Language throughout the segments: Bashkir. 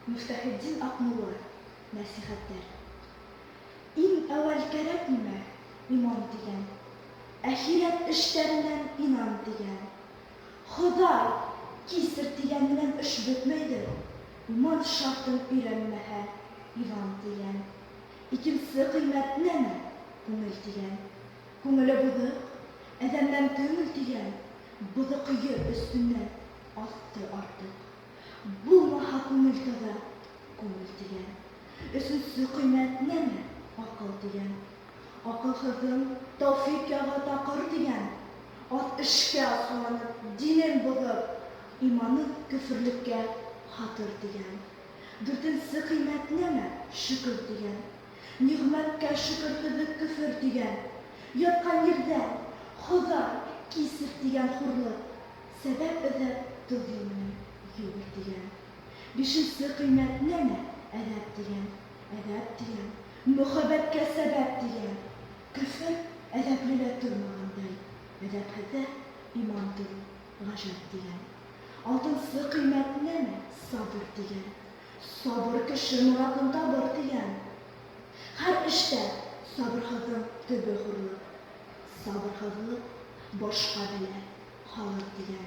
Мифтахетдин Аҡмулла. Нәсихәттәр. Иң әүәл кәрәк нимә? Иман тигән. Әхирәт эштәренән инан тигән. Хоҙай, кисер тигән менән эш бөтмәйҙер. Иман шартын өйрәнмәһә, Иван тигән. Икенсе ҡыймәт нәмә? Күңел тигән. Күңеле боҙоҡ, әҙәмдән көңөл тигән. Боҙоҡ ер өстөнән аҫты артыҡ. Булмаһа күңел таҙа, күңел тигән. Өсөнсө ҡыймәт нәмә? Аҡыл тигән. Аҡылһыҙҙың тәүфиҡ яғы таҡыр тигән. Аҙ эшкә асыуланып, динен боҙоп, иманын көфөрлеккә һатыр тигән. Дүртенсе ҡыймәт нәмә? Шөкөр тигән. Ниғмәткә шөкөрһөҙлөк көфөр тигән. Ятҡан ерҙә, Хоҙай, кисер тигән хурлыҡ. Сәбәп эҙләп тоҙ менән йүгер тигән. Бишенсе ҡыймәт нәмә? Әҙәп тигән. Әҙәп тигән, мөхәббәткә сәбәп тигән. Көфөр әҙәплелә тормағандай, әҙәпһеҙҙә иман тороу ғәжәп тигән. Алтынсы ҡыймәт нәмә? Сабыр тигән. Сабыр кеше моратын табыр тигән. Һәр эштә сабырһыҙҙың төбө хурлыҡ. Сабырһыҙлыҡ башҡа бәлә һалыр тигән.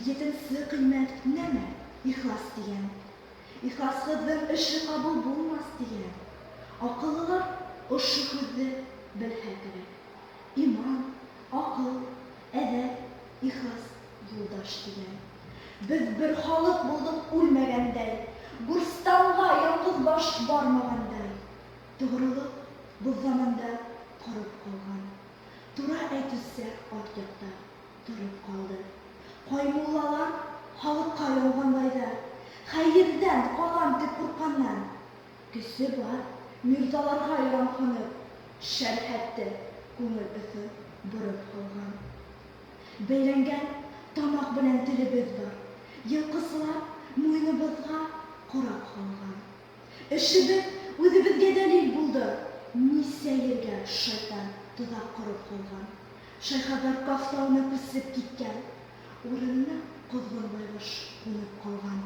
Етенсе ҡыймәт нәмә? Ихлас тигән. Ихласһыҙҙың эше ҡабул булмаҫ тигән. Аҡыллылар ошо һүҙҙе белһә кәрәк. Иман, аҡыл, әҙәп, ихлас юлдаш тигән. Беҙ бер халыҡ булдыҡ үлмәгәндәй, Гүрстанға яңғыҙ баш бармағандай. Тоғролоҡ был заманда ҡороп ҡалған. Тура әйтеүсе арт яҡта тороп ҡалды. Ҡай муллалар халыҡҡа ялғанлайҙар, хәйерҙән ҡалам тип ҡурҡҡаннан. Көсө бар мирзаларға яранһынып, шәрһәтте күңел өсөн бороп һалған. Бәйләнгән тамаҡ белән телебеҙ бар, йылҡысылар муйыныбыҙға ҡорап һалған. Эшебеҙ үҙебеҙгә дәлил булды, нисә ергә шайтан тоҙаҡ ҡороп һалған. Шайхаҙар Каф тауына күсеп киткән, урынына ҡоҙғон байғош ҡунып ҡалған.